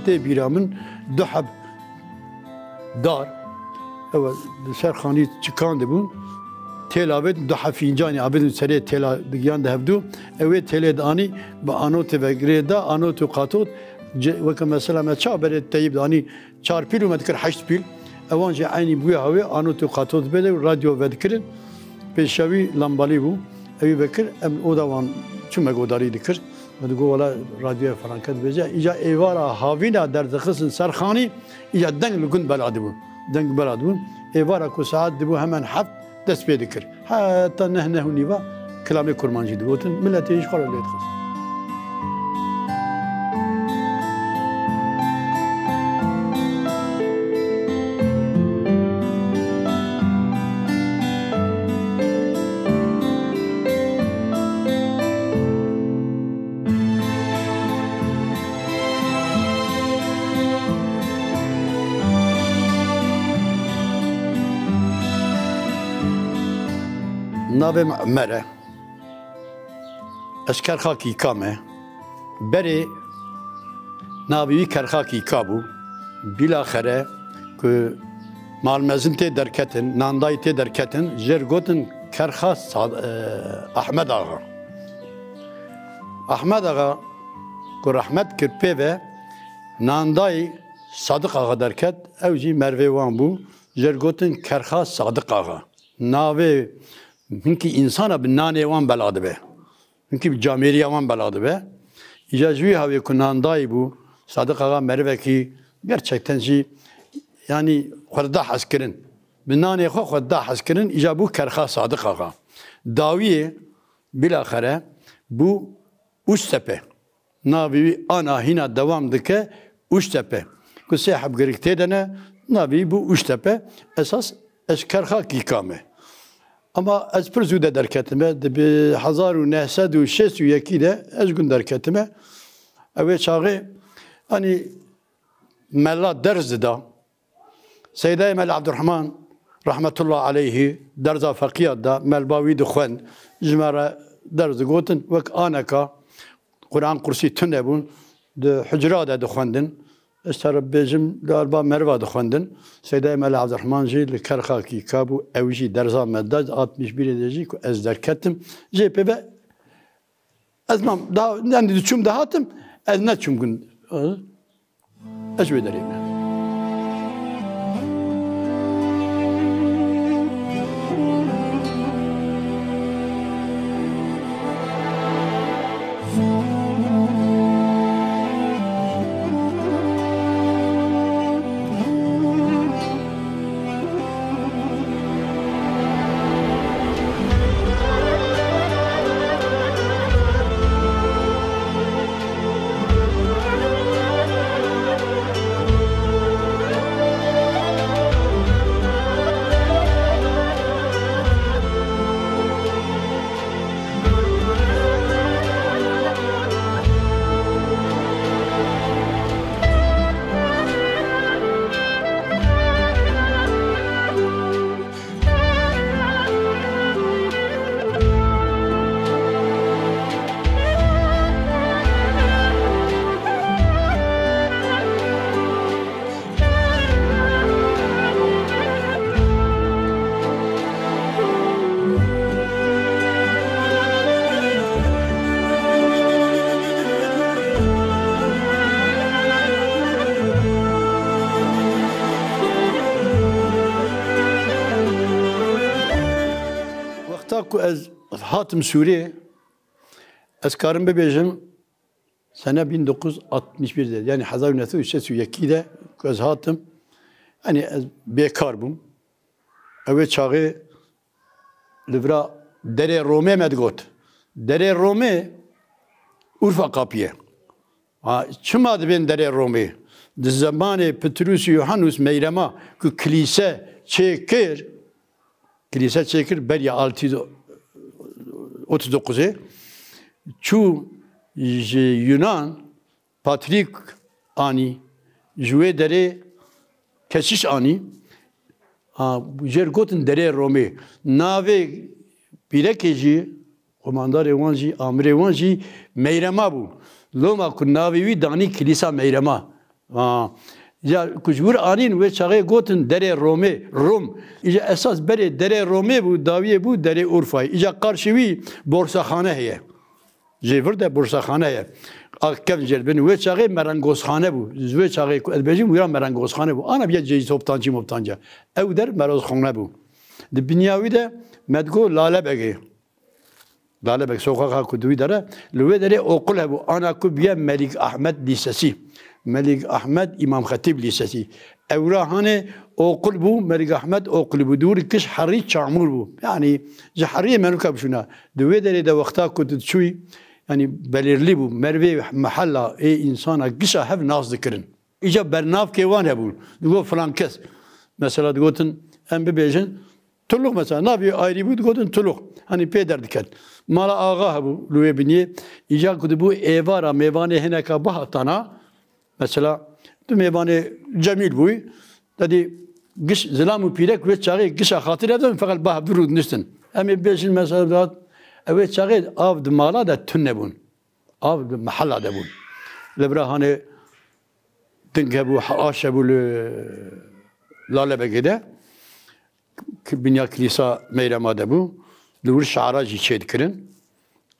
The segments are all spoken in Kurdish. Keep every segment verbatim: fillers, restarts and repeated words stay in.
Tê bîra min du heb dar, ew li ser xanî çikan dibûn, têla bidin, du heb fîncanî abidin serê têla digiyan di hevdu, ew ê têlê dianî bi anotê ve girê da, anot û katot, ce-, weke mesela me çawa berê teyîb dianî, çar pîl û me dikir heşt pîl, ewan jî eynî bi wî hawê anot û katot bêde û radyo vedikirin. Pêşewî lambalî bû, ewî vekir, em oda wan çû me godarî dikir. Me digot, wela radyoya felanke dibêje. Îca êvara havîna derdixistin ser xanî, îca deng li gund bela dibû. Deng bela dibû. Êvara ku saet dibû hemen heft dest pê dikir. Heta neh, neh û nîva kilamê kurmancî digotin. Miletê jî xwe re lê dixist. Navê min Umer e. Ez Kerxa Kîka me. Berê navê wî Kerxa Kîka bû. Bîlaxere ku malmezin tê derketin, nandayî tê derketin, jêr gotin Kerxa Sad-, e, Ahmed Axa. Ahmed Axa ku rehmet kir pê ve, nandayî Sadiq Axa derket, ew jî mervê wan bû, jêr gotin Kerxa Sadiq Axa. Navê hinkî însana bi nanê wan bela dibe. Hinkî bi camêriya wan bela dibe. Îca ji wî hawê ku nandayî bû, Sadiq Axa merivekî gerçekten jî, yanî xwe dida hezkirin. Bi nanê xwe xwe dida hezkirin, îca bû Kerxa Sadiq Axa. Dawiyê, bîlaxere, bû Uştepe. Navê wî ana hîna dewam dike Uştepe. Ku sê heb girik tê de ne, navê wî bû Uştepe. Esas ez Kerxa Kîka me. Ama ez pir zû de derketime. Di bi hezar û neh sed û şêst û yekî de ez gund derketime. Ew ê çaxê, hani, mela derz dida. Seydayê Mela Ebdurrehman rahmetullah aleyhî derza feqiya da, melba wî dixwend, ji me re derz digotin, wek aneka Quran qursî tune bûn, di hucra de dixwendin. Ez te re bêjim, li alba meriva dixwendin. Seydayê Mela Ebdurrehman jî li Kerxa Kîka bû, ew jî derza me da, altmış bir de jî ku ez derketim. Jê pê ve ez mam, daha, yani diçûm dihatim, ez neçûm gund. Ez wê derê me. Wexta ku ez hatim Sûrê, ez karim bibêjim, sene bin dokuz yüz altmış bir de, yani hezar û neh sed û şêst û yekî de ku ez hatim, yani ez bêkar bûm. Ew ê çaxê li vira derê Romê me digot. Derê Romê Urfa Kapı ye. Ha, çima dibên derê Romê? Di zemanê Petrus û Yohanus meyrema ku kilîse çêkir, kilîse çêkir beriya altı yüz otuz dokuzê, çû ji Yunan Patrik anî, ji wê derê keşiş anî, a, jêr gotin derê Romê. Navê pîrekê jî, qomandarê wan jî, amirê wan jî Meyrema bû. Loma ku navê wî danî Kilîsa Meyrema. Ha. Ya ku ji wir anîn wê çaxê gotin derê Romê, Rom. Îca esas berê derê Romê bû, dawiyê bû derê Urfayê. Îca qarşî wî borsaxane heye. Jê vir de borsaxane ye. A kevn jê bin wê çaxê merengozxane bû. Ji wê çaxê ku ez bêjim wîra merengozxane bû. Ana biya cêyî toptancî moptanca. Ew der merozxane bû. Di binya wî de me digo Lalebegê. Lalebeg sokaxa ku di wî dere, li wê derê oqil hebû. Ana ku biye Melîk Ahmed Lîsesî. Melîk Ahmed Îmam Xetîb Lîsesî. Ewra hanê oqil bû, Melîk Ahmed oqil bû. Di wir giş herî çamûr bû. Yanî ji heriyê me nuka bişûna. Di wê derê de wexta ku tu diçûyî, yanî belirlî bû. Mervê mehella ê însana gişa hev nas dikirin. Îca bernavkê wan hebûn. Digot filan kes. Mesela digotin, em bibêjin, Tulux mesela, navê ayrî bû, digotin Tulux. Hanî pê derdiket. Mala axa hebû li wê biniyê. Îca ku dibû êvara mêvanê hineka bihatana, mesela, tu mêvanê Cemîl bûyî, dedî giş zilam û pîrek wê çaxê gişa xatir hedin, feqet ba hevdu rûdiniştin. Em ê bêjin mesela, dat, ew ê çaxê av di mala de tune bûn. Av di mehela de bûn. Li vira hanê ding hebû, aş hebû li Lalebegê de. Ki binya kilîsa meyrema de bû. Li wir şara jî çêdikirin.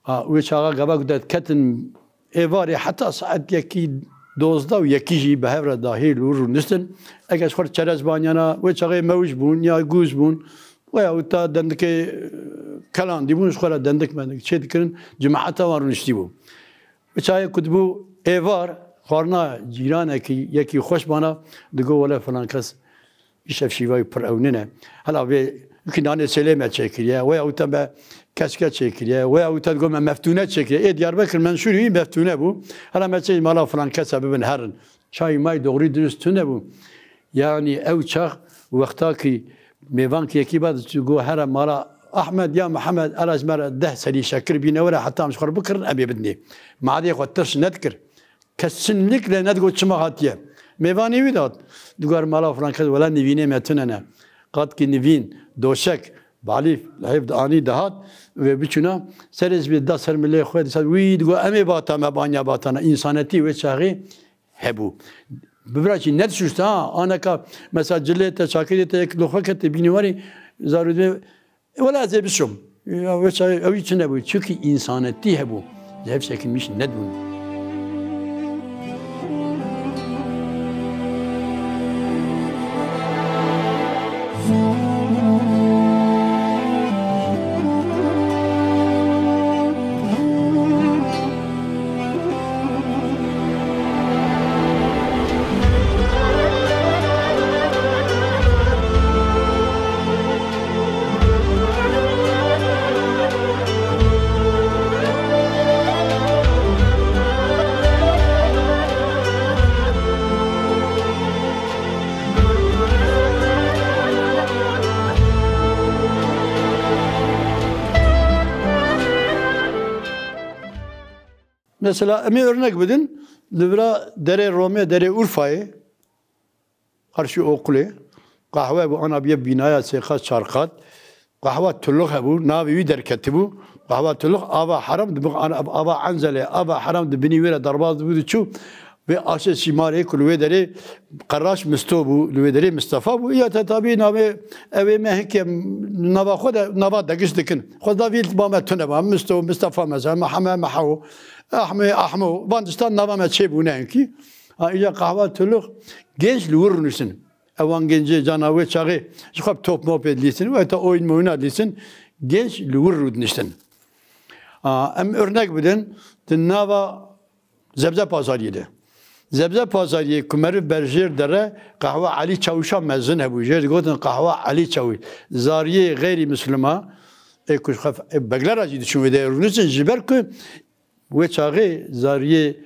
A, wê çaxa gava ku derketin êvarê heta saet yekî dozda û yekî jî bi hev re dahî li wir rûnistin. Eger ji xwe re çerez baniyana, wê çaxê mewj bûn ya gûz bûn. Weya wita dendikê, e, kelandî bûn, ji xwe re dendik mendik çêdikirin, cemaeta wan rûniştî bû. Bi çayê ku dibû êvar, xwarina cîranekî, yekî xweş bana, digo, wele filan kes îşev şîvayî pir ew nîne. Hela vê wekî nanê sêlê me çêkiriye, weya wita me keske çêkiriye, weya wita digo me meftûne çêkiriye. Ê Diyarbekir menşûrî wî meftûne bû. Hela me çê mala filan kese bibin herin. Çay may doğru dürüst tune bû. Yanî ew çax wexta ki mêvankî yekî ba diçû go here mala Ahmed ya Mihemed, ela ji me re deh serî şekir bîne were heta em ji xwe re bikirin, em ê bidinê. Madê xwe tirş nedikir. Kesinlikle nedigot çima hatiye. Mêvanê wî de hat. Digot mala filan kes wela nivînê me tune ne. Qat ki nivîn, doşek, balîf, li hêv dianî dihat, wê biçûna, serê ji bî da ser milê xwe dîsa, wî digot, em ê bata me banya batana. Însanetî wê çaxê hebû. Bi vira jî nedişuşt ha, aneka mesela cilê te, çakirê te, yek doxwe kete bînî warî, zarû dibê, wela ez ê bişom. Ya, wê çaxê ew jî tune bû. Çunkî însanetî hebû. Ji hev çekilmîş nedibûn. Mesela, em ê örnek bidin, li vira derê Romê, derê Urfayê, qarşî oqulê, qehwe bû, ana biye bînaya sê qat, çar qat. Qehwa Tulux hebû, navê wî derketibû. Qehwa Tulux, ava heram, dibû, ana, ava Enzelê, ava heram di binî wê re derbaz dibû, diçû. Vê aşê şîmarê ku li wê derê Qeraş Misto bû, li wê derê Mistefa bû. Ya te tabî navê ew ê me heke nava xwe de, nava degiş dikin. Xwe da vî ba me tune ba. Misto, Mistefa mesela, Meheme, Mehewo, Ahmê, Ahmo. Van tiştan nava me çêbûne hinkî. Ha, îca qehwa Tulux, genç li wir rûniştin. Ewan gencê cana wê çaxê ji xwe bi top mopê dilîsin, wê te oyun moyuna dilîsin, genç li wir rûdiniştin. A, em örnek bidin, di nava Zebze Pazariyê de. Zebze Pazariyê ku meriv berjêr dere, qehwa Elî Çawişa mezin hebû. Jê digotin qehwa Elî Çawiş. Zariyê xeyrî mislima, ê ku ji xwe, ê beglera jî diçûn wê de rûniştin, ji ber ku Wê çaxê zariyê,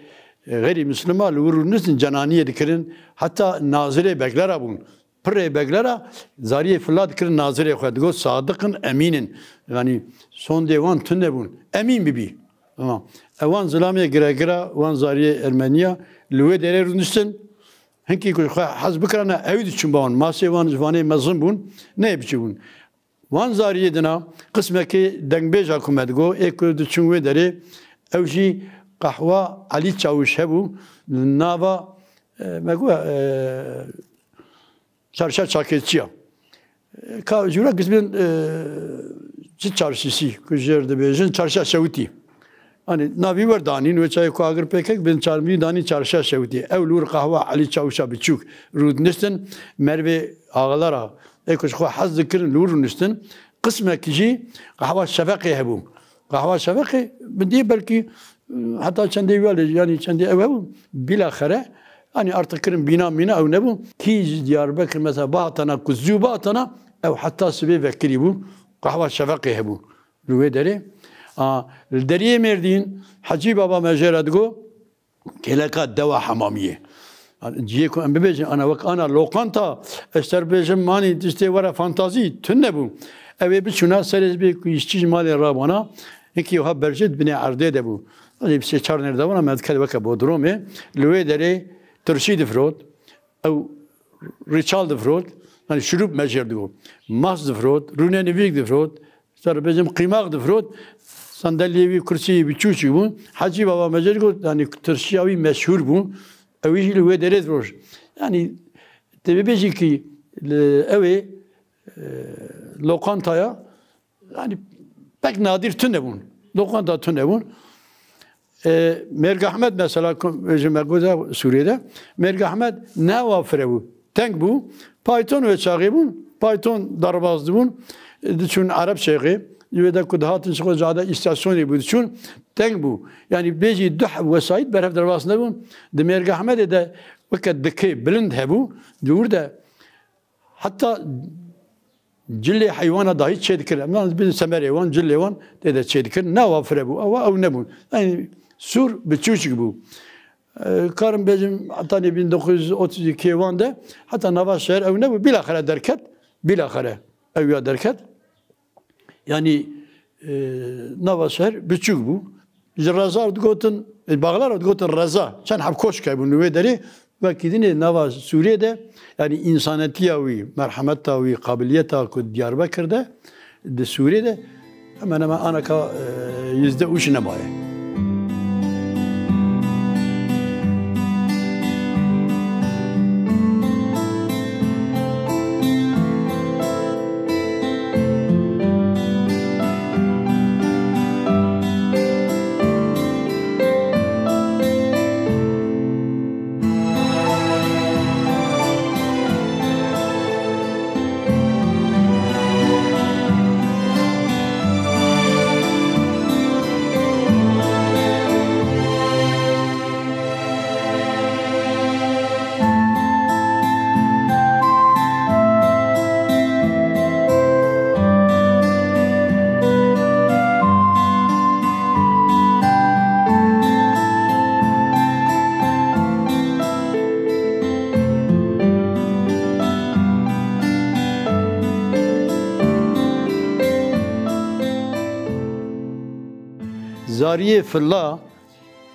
e, xeyrî mislima li wir rûniştin cenaniyê dikirin. Heta nazirê beglera bûn. Pirê beglera zariyê fila dikirin nazirê xwe. Digot sadiqin emînin. Yanî sondê wan tune bûn. Emîn bibî. Tamam. Ewan zilamê giregira, wan zariyê ermeniya li wê derê rûniştin. Hinkî ku xwe hez bikirana ew diçûn ba wan. Masê wan ji vanê mezin bûn. Neyê biçûbûn. Wan zariyê dina qismekê dengbêja ku me digo, ê ku diçûn wê derê, ew jî qehwa Elî Çawiş hebû, nava, E, me got, e, çarşa çakêçiya. E, ka jûra gizbin, e, çi çarşîsî, ku jêr dibêjin, çarşa şewitî. Hani navî wer danîn, wê çayê ku agir pêkek, bin çarmî danîn çarşa şewitî. Ew li wir qehwa Elî Çawşa biçûk rûdiniştin, mervê axlara, ê ku ji xwe hez dikirin, li wir rûniştin. Qismek jî qehwa şefeqê hebû. Qehwa şefeqê, bi dî belkî, e, heta çendê wî lê, yanî çendê ew hebû, bîlaxere, yanî artık kirin bîna mîna ew nebû. Kî ji Diyarbekir mesela bihatana ku zû bihatana, ew heta sibê vekirî bû. Qehwa şefeqê hebû li wê derê. A, li deriyê Mêrdîn, Hecî Baba me jê re digo, kêleka dewa hemamiyê. Cihê ku em bibêjin, ana wek ana lokanta, ez ter bêjim, manî tiştê were fantazî, tune bû. Ew ê biçûna serê bê ku îşçî ji malê rabana, hikî wiha berjê di binê erdê de bû. Hadi bi sê çar nêr de wana me diket weke bodromê, li wê derê tirşî difirot, ew rîçal difirot, yanî şurûp me jêr digot. Mas difirot, rûnê nivîk difirot, Ser bêjim qîmax difirot, sandalyê wî, kursiyê wî çûçik bûn. Hecî Baba Mecid got, yanî tirşiya wî meşhûr bû. Ew jî li wê derê difiroş. Yanî tê bibêjî kî li ew ê, e, lokantaya, yanî pek nadir tune bûn. Lokanta tune bûn. E, Mêrg Ehmed mesela, ku ji me goza Sûriyê de, Mêrg Ehmed ne wa fire bû, teng bû. Payton wê çaxê bûn, payton derbas dibûn, e, diçûn Ereb Şêxê. Ji wê de ku dihatin ji xwe cade îstasyonê bû diçûn, teng bû. Yanî bêjî du heb wesayît berhev derbas nebûn. Di Mêrg Ehmedê de weke dikê bilind hebû, di wir de Heta cilê heywana dahî çêdikir. Em nabin semerê wan, cilê wan tê de çêdikir. Ne wa fire bû, ewa ew nebûn. Yanî sûr bi çûçik bû. E, karim bêjim, heta nê bin dokuz yüz otuz iki wan de, heta nava şehir ew nebû. Bilaxere derket, bilaxere ew ya derket. Yanî, e, nava şehir biçûk bû. Ji reza digotin, e, baxlara digotin reza. Çend heb koşk hebûn li wê derê. Wekî dinê nava Sûriyê de, yanî, însanetiya wî, merhemeta wî, qabiliyeta ku Diyarbekir de, di Sûriyê de hemen hemen anaka, e, yüzde üç nemaye. Zariyê Filla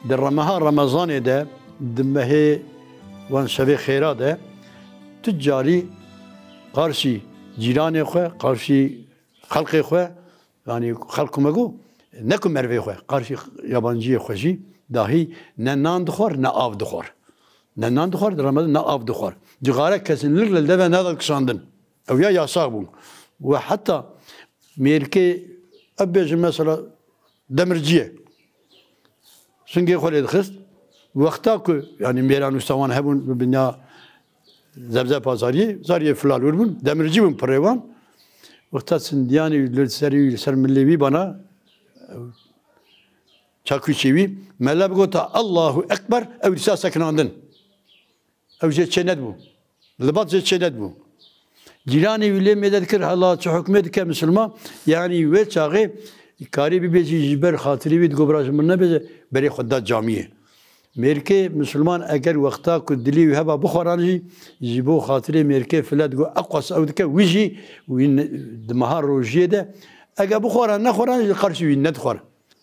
di meha Remezanê de, di mehê wan şevê xêra de, tu carî qarşî cîranê xwe, qarşî xelkê xwe, yanî xelk ku me got, ne ku mervê xwe, qarşî yabanciyê xwe jî dahî ne nan dixwar, ne av dixwar. Ne nan dixwar, di Remezan ne av dixwar. Cixare kesin lik li deve neda kişandin. Ew ya yasax bû. We heta mêrkê, ev bêjin mesela demirciye. Singê xwe lê dixist. Wexta ku, yanî mêran wisa wan hebûn, bi binya zebzepa zariyê, zariyê filalûr bûn, demircî bûn pirê wan. Wexta sindiyanî li serî wî, li ser milê wî bana, çakûçê wî, mele bigota, "Allahu Ekber", ew dîsa sekinandin. Ew jê çê nedibû. Libat jê çê nedibû. Cîranê wî lê mêde dikir, hela çi hukmê dike misilman? Yanî wê çaxê karî bibêjî ji ber xatirê wî digo bira ji min nebêje, berê xwe da camiyê. Mêrkê misilman eger wexta ku dilê wî heba bixwaran jî, ji bo xatirê mêrkê file digo eqas ew dike, wî jî wî ne-, di meha rojiyê de eger bixwaran nexwaran jî qarşî wî nedixwar.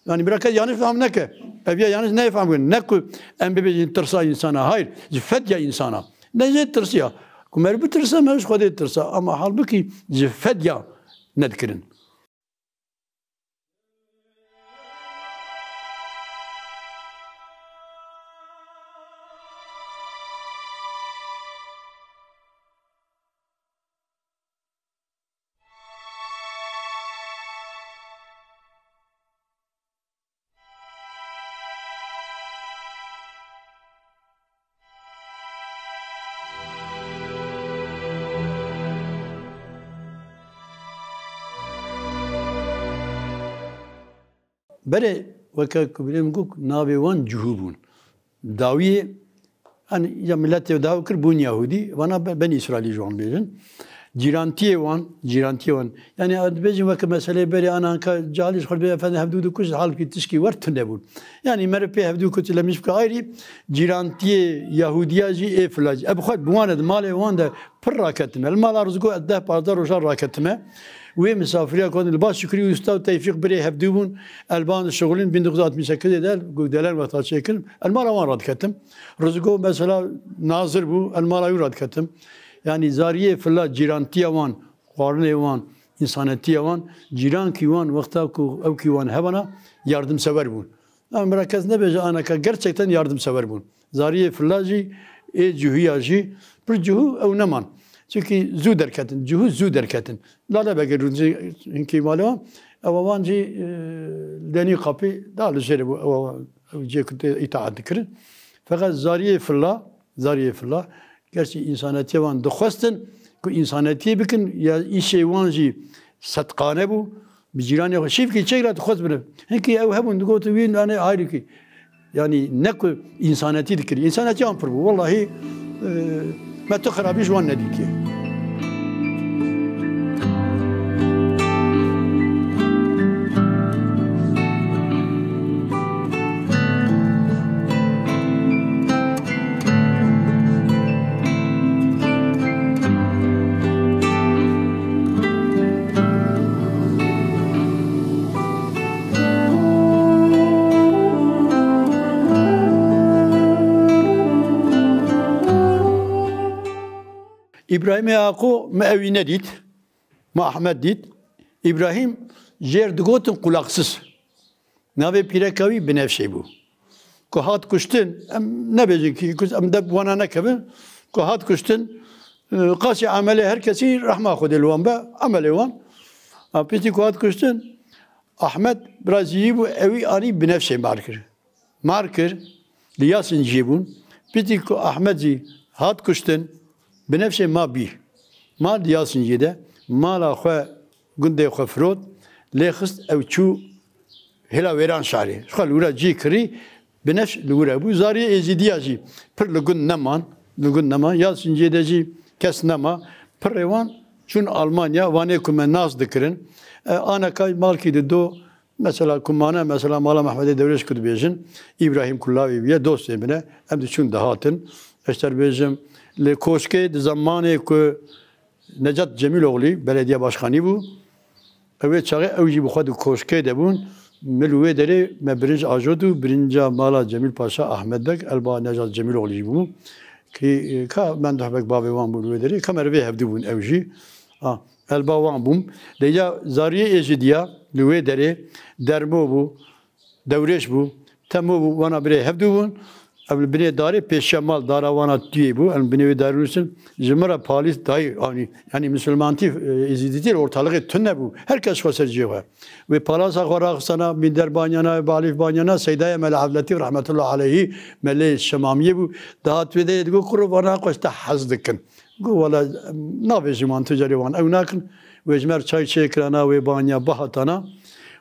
Yanî bira kes yanlış fam neke. Ev ya yanlış neyê fam kirin. Ne ku em bibêjin tirsa însana. Hayır. Ji fedya însana. Ne jê tirsiya. Ku meriv bitirse, meriv ji Xwedê tirsa. Ama halbikî ji fedya nedikirin. Berê weke ku birê min got, navê wan Cihû bûn. Dawiyê, yani ya miletê daw kir, bûn Yahûdî, vana be-, Benî Îsraîlî ji wan bêjin. Cîrantiyê wan, cîrantiyê wan. Yani ez dibêjim weke meseleyê berê ana anka cahilî ji xwe dibê efendi hevdû dikuşt, halkî tişkî wer tune bûn. Yani meriv pê hevdû kut, lê min ji bike ayrî, cîrantiyê Yahûdiya jî ê fila jî. Ev bi xwe bi wan e, di malê wan de pir raketime. Li mala Rizgo ez deh pazdeh rojan raketime. Wê misafiriya ku li ba Şukrî Usta û Tevfîq birê hevdû bûn. Elban dişixulîn bin dokuz yüz altmış sekizê de Gugdelen wexta çêkirin. El mala wan radiketim. Rizgo mesela nazir bû. El mala wî radiketim. Yani zariyê fila cîrantiya wan, xwarinê wan, însanetiya wan, cîrankî wan wexta ku ewkî wan hebana yardimsewer bûn. Em bira kes nebêje aneka gerçekten yardimsewer bûn. Zariyê fila jî, ê Cihûya jî, pir Cihû ew neman. Çimkî zû derketin, Cihû zû derketin. Lale Begê rûn jî hinkî mala wan, ew wan jî, e, denî qapî da li jêrê bû, ew, ew cihê ku tê îtaat dikirin. Feqet zariyê fila, zariyê fila, gerçî însanetiyê wan dixwestin ku însanetiyê bikin, ya îşê wan jî sedqane bû, bi cîranê xwe şîvkî çêkira dixwest bine. Hinkî ew hebûn digotin wî nane ayrîkî. Yani ne ku însanetî dikir. Însanetiyan pir bû. Wallahî, e, me tu xirabî ji wan nedîtiye. Îbrahîmê Aqo me ewî nedît, me Ahmed dît. Îbrahîm jêr digotin qulaksiz. Navê pîreka wî Binevşê bû. Ku hat kuştin, em nebêjin kî, ku em de wana nekevin, ku hat kuştin, e, qasî emelê her kesî rehma Xwedê li wan be, emelê wan. A, piştî ku hat kuştin, Ahmed bira jiyî bû, ewî anî Binevşê mar kir. Mar kir, li Yasinciyê bûn. Piştî ku Ahmed jî hat kuştin, Binevşê ma bî. Ma di Yasinciyê de mala xwe, gundê xwe firot, lê xist ew çû hêla Wêranşarê. Ji xwe li wira cî kirî, Binevş li wira bû. Zariyê Êzîdiya jî pir li gund neman, li gund neman. Yasinciyê de jî kes nema. Pirê wan çûn Almanya, wanê ku me nas dikirin. E, aneka malkî di do, mesela ku mane, mesela mala Mehmedê Dewrêş ku dibêjin, Îbrahîm Kullawî bûye, dostê min e, em diçûn dihatin. Ez te dibêjim, li koşkê di zemanê ku Necat Cemîloglî belediye başkanî bû, ew ê çaxê ew jî bi xwe di koşkê de bûn, min li wê derê me birinc ajot û birinca mala Cemîl Paşa Ahmet Beg, elba Necat Cemîloglî jî bû. Kî, ka Menduh Beg bavê wan bû li wê derê, ka merivê hevdû bûn ew jî. A, elba wan bûm. Lê ya zariyê Êzidiya li wê derê Dermo bû, Dewrêş bû, Temo bû, wana birê hevdû bûn. Ev li binê darê pêşiya mal, dara wana tuyê bû. Em binê wê darê nûstin. Ji min re palîs dayî, yanî, yanî misilmantî, e, êzîdîtî li ortalıkê tune bû. Her kes xwe ser cihê xwe. Wê palasa xwe raxistana, Mînder Banyana, Balîf Banyana, Seydayê Mele Evletî rahmetullah aleyhî, Melê Şemamiyê bû. Dihat wê derê digot, kuro vana xwe ji te hez dikin. Got, wela, em nabêjin wan, tu carê wan ew nakin. Wê ji me re çay çêkirana, wê banya bihatana.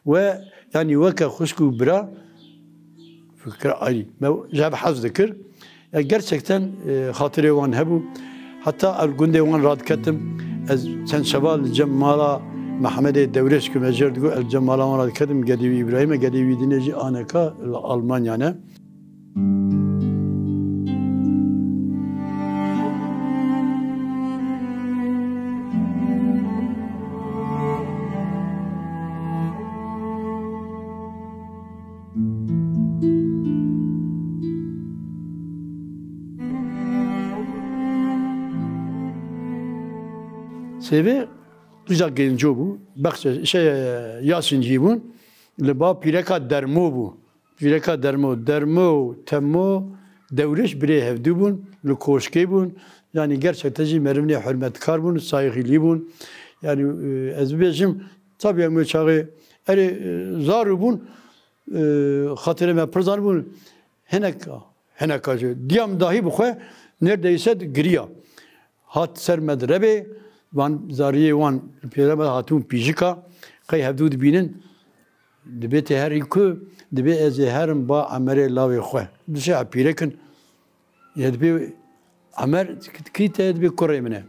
We, yanî weke xwişk û bira, fikir ayrî. Me ji hev hez dikir. Ya gerçekten, e, xatirê wan hebû. Heta ev gundê wan radiketim. Ez çend şeva li cem mala Mehmedê Dewrêş ku me jêr digot, ez li cem mala wan radiketim. Gedê wî Îbrahîm e, gedê wî dinê jî aneka li Almanya ne. Sêvê Rîza Genco bû, bexçe, şey, Yasincî bûn, li ba pîreka Dermo bû. Pîreka Dermo, Dermo, Temo, Dewrêş birê hevdû bûn, li koşkê bûn. Yanî gerçekten jî merivnê hurmetkar bûn, saygîlî bûn. Yanî, e, ez bibêjim, tabii em wê çaxê erê, e, zarû bûn, e, xatirê me pir zar bûn. Hinek, hineka jî. Diyam dahî bi xwe neredeyse giriya. Hat ser me di rebê, van zariyê wan pêre me hatibûn pîjika, qey hevdû dibînin. Dibê tê herî ku, dibê ez ê herim ba Emerê lawê xwe. Dişe pîrek in. Ya dibê Emer kî te dibê kurê min e.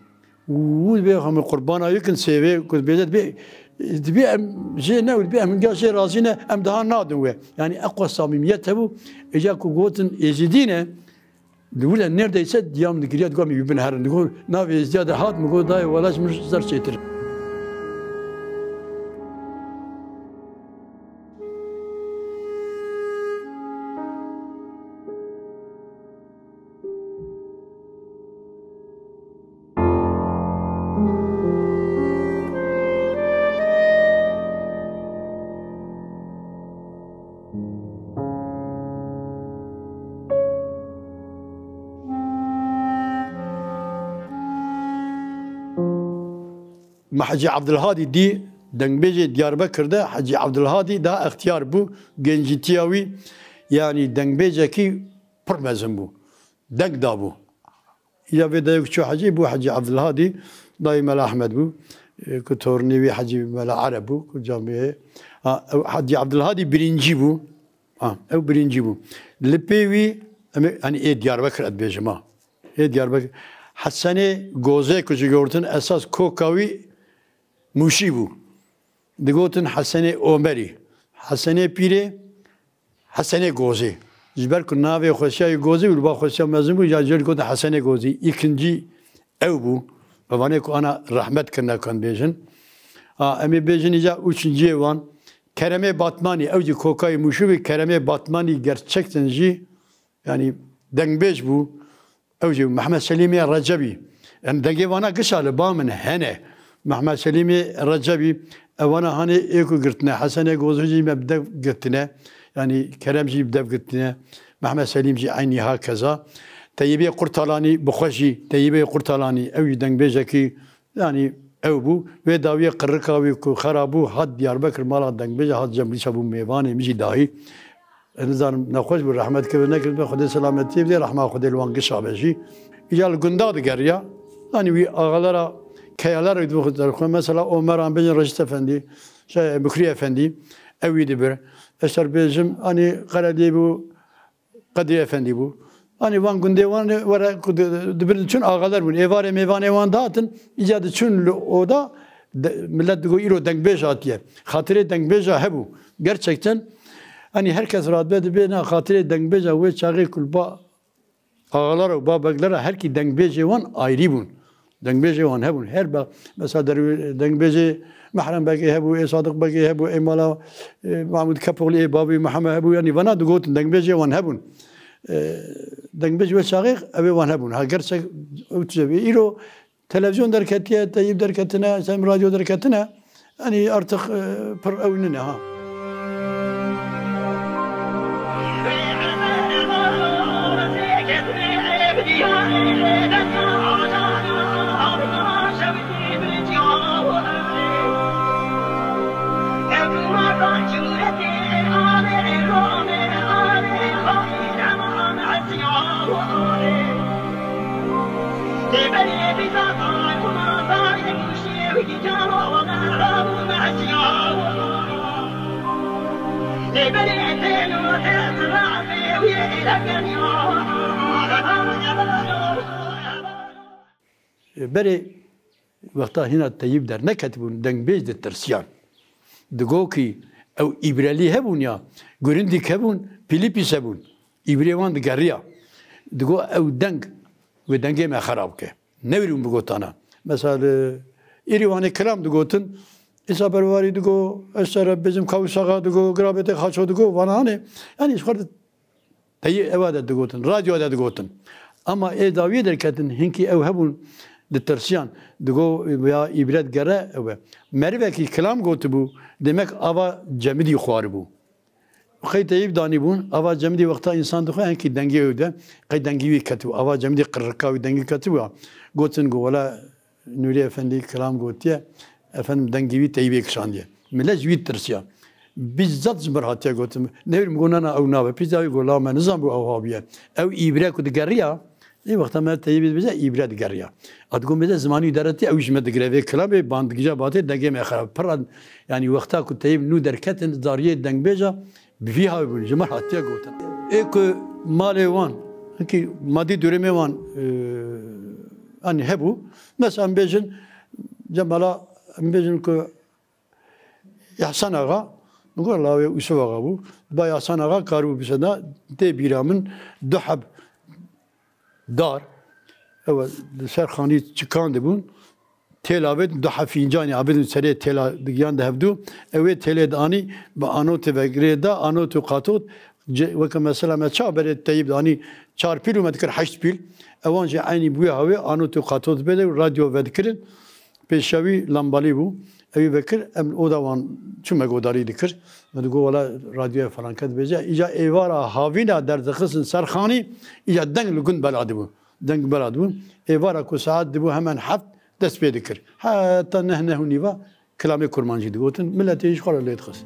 Û dibê xwe min qurbana yek in sêvê ku dibêje dibê, dibê em jê ne û dibê em hinga jê razî ne, em daha nadin we. Yanî eqwa samîmiyet hebû. Êca ku gotin Êzidî ne, li wile neredeyse diya min digiriya, digot em ê bibin herin. Digot navê Êzidiya de hat, min got dayê wela ji min ser çêtir. Me Hecî Evdilhadî dî, dengbêjê Diyarbekir de Hecî Evdilhadî daha extiyar bû, gencîtiya wî, yanî dengbêjekî pir mezin bû. Deng dabû. Ya vê dayê ku çû hecî, bû Hecî Evdilhadî, dayê Mela Ehmed bû, e, ku tornê wî Hecî Mela Ereb bû, ku camiyê. Ha, ew Hecî Evdilhadî birincî bû. Ha, ew birincî bû. Li pê wî, em ê, hani ê Diyarbekir ez dibêjim ha. Ê Diyarbekir. Hesenê Gozê ku ji gotin esas koka wî Mûşî bû. Digotin Hesenê Omerî. Hesenê Pîrê, Hesenê Gozî. Ji ber ku navê xwesiya wî Gozî bû, li ba xwesiya mezin bû, ya jê digotin Hesenê Gozî. Îkincî ew bû. Evanê ku ana rehmet kirine kan bêjin. A, em ê bêjin îca ûçinciyê wan. Keremê Batmanî, ew jî kokayê Mûşû bî, Keremê Batmanî gerçekten jî, yanî dengbêj bû. Ew jî Mehmed Selîmê Recebî. Yanî dengê vana gişa li ba min hene. Mehmed Selîmê Recebî, ev vana hanê ê ku girtine. Hesenê Gozî jî me bi dev girtine. Yanî Kerem jî bi dev girtine. Mehmed Selîm jî eynî ha keza. Teyîbê Qurtalanî bi xwe jî, Teyîbê Qurtalanî, ew jî dengbêjekî, yanî ew bû. Wê dawiyê qirika wî ku xera bû, hat Diyarbekir mala dengbêja, hat Cemlîsa bû mêvanê min jî dahî. Ez nizanim nexweş bû, rehmet keve nekiribe, Xwedê selametiyê bide, rehma Xwedê li wan gişa be jî. Îca li gunda digeriya, yanî wî axalara, keyalara wî dibixwe derxwe. Mesela Omeran bêjin Reşîd Efendî, şey, Mukrî Efendî, ew wî dibir. Ez ser bêjim, hanî Qeredî bû, Qedrî Efendî bû. Hanî van gundê wan were ku di-, dibir diçûn axalar bûn. Êvarê mêvanê wan dihatin, îca diçûn li oda, de-, millet digot îro dengbêj hatiye. Xatirê dengbêja hebû. Gerçekten, hanî her kes radibe dibê na xatirê dengbêja wê çaxê ku li ba axalara û ba beglera herkî dengbêjê wan ayrî bûn. Dengbêjê wan hebûn. Her be-, mesela derwê-, dengbêjê Mehrem Begê hebû, ê Sadiq Begê hebû, ê mala, e, Mahmud Kepoğlu, ê bavê Mihemed hebû. Yanî vana digotin, dengbêjê wan hebûn. E, dengbêj wê çaxê ew ê wan hebûn. Ha, gerçek ew tije bî. Îro televîzyon derketiye, teyîb derketine, sem radyo derketine. Yanî artık, e, pir ew nine ha. Berê wexta hîna teyîb derneketibûn, dengbêj ditirsiyan. Digo kî ew îbrelî hebûn ya, gurindîk hebûn, pîlîpîs hebûn. Îbrê wan digeriya. Digo ew deng, wê dengê me xera bike. Newêrî hûn bigotana. Mesela li Îrîwanê kilam digotin, Îsa Berwarî digo, ez te re bêjim Kawis Axa digo, Girabetê Xaço digo, vana hanê. Yanî ji xwe de teyî ewa de digotin, radyoya de digotin. Ama ê dawiyê derketin, hinkî ew hebûn, ditirsiyan. Digo ya îbret gere ew e. Merivekî kilam gotibû, demek ava cemidî xwaribû. Qey teyîb danîbûn, ava cemidî wexta însan dixwe, hinkî dengê ew de, qey dengî wî ketibû. Ava cemidî qirrika wî dengî ketibû ya. Gotin ku wela Nûrî Efendî kilam gotiye, efendim dengî wî teyîbê kişandiye. Millet ji wî tirsiya. Bizzat ji mir hatiye gotin. Newêr min got, na, na, ew nabe. Pîs dawî got, la me nizanbû ew ha bûye. Ew îbre ku digeriya, Ê wexta me Teyîbê dibêje, îbre digeriya. A digot mêze zimanî wî deretiye, ew jî me digire vê kilamê, bandgîja batê, dengê me xerab. Pir re, yanî wexta ku Teyîb nû derketin, zariyê dengbêja bi vî hawî bûn, ji me hatiye gotin. Ê ku malê wan, hinkî madî durumê wan, e, anî hebû, mesela em bêjin, Cemala, em bêjin ku Yahsan Axa, min got lawê Ûsuf Axa bû. Ba Yahsan Axa karibû bise da, tê bîra min du heb dar, ew li ser xanî çikan dibûn. Têla vê du heb fîncanî abidin serê têla digiyan di hevdû. Ew ê têlê dianî bi anotê vegirê da, anot û qatot, ce-, weke mesela me ça berê Teyîb dianî çar pîl û me dikir heşt pîl. Ewan jî eynî bi wê hawê anot û qatot bêde û radyo vedikirin. Pêşewî lambalî bû. Ewî vekir, em oda wan çû me godarî dikir. Me digot, wela radyoya felanke dibêje. Îca êvara havîna derdixistin ser xanî, îca deng li gund bela dibû. Deng bela dibû. Êvara ku saet dibû hemen heft dest pê dikir. Heta neh, neh û nîva kilamê kurmancî digotin. Miletê jî xwe re lê dixist.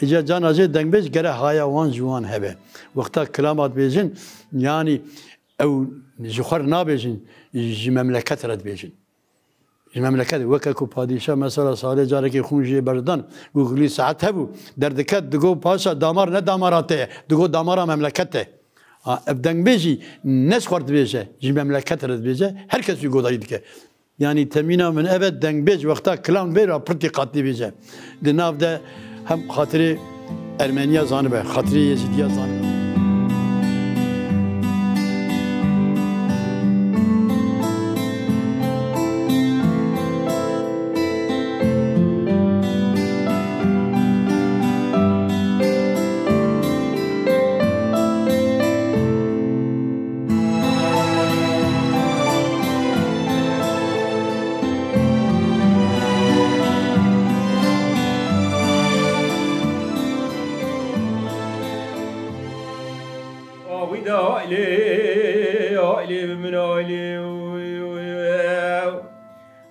Îca cana jê dengbêj gere haya wan ji wan hebe. Wexta kilama dibêjin, yanî ew ji xwe re nabêjin, ji memleket re dibêjin. Ji memleketê, weke ku padîşah mesela salê carekê xûn jê berdan, ku gulî saet hebû, derdiket, digot, paşa damar ne damara te ye, digot damara memleket e. Ha, ev dengbêjî ne ji xwe re dibêje, ji memleket re dibêje, her kes wî godarî dike. Yanî temîna min ev e, dengbêj wexta kilam bê ra pirtî qatî bêje. Di nav de hem xatirê Ermeniya zanibe, xatirê Yezîdiya zanibe. Awî de ailê, ailê bi min ailê.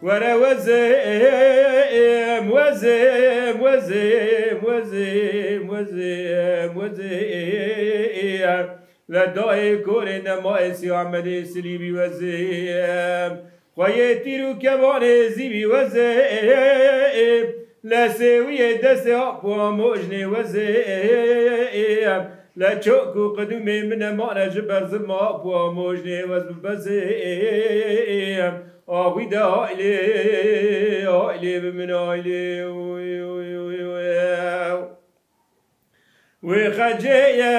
Were wezêm, wezêm, wezêm, wezêm, wezêm, wezêm. Le dayê korê nema ê Sî Ehmedê Silîbî wezêm. Xweyê tîr û kevanê zîvî wezêm. Le sêwiyê destê ap û amojnê wezêm. Le çok û qedûmê min nemane ji berzilma ap û amojnê wez bibezêm. Axwî de ailê, ailê bi min ailê. Wê xecê ye,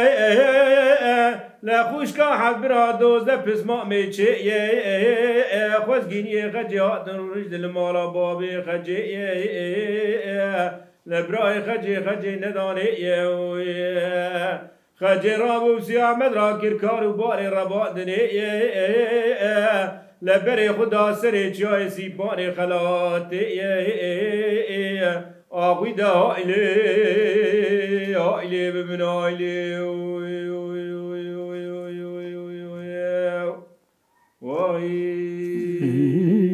le xwişka hebira doz de pismamê çê ye. Xwezgîniyê xecê hatin rûniştin li mala babê xecê ye. Le birayê xecê, xecê nedanê ye. Xecê rabû Sî Ehmed ra kir kar û barê rebandinê ye. Le berê xwe da serê çiyayê Sîpanê xelatê ye. Axwî de ailê, ailê bi min ailê. Way.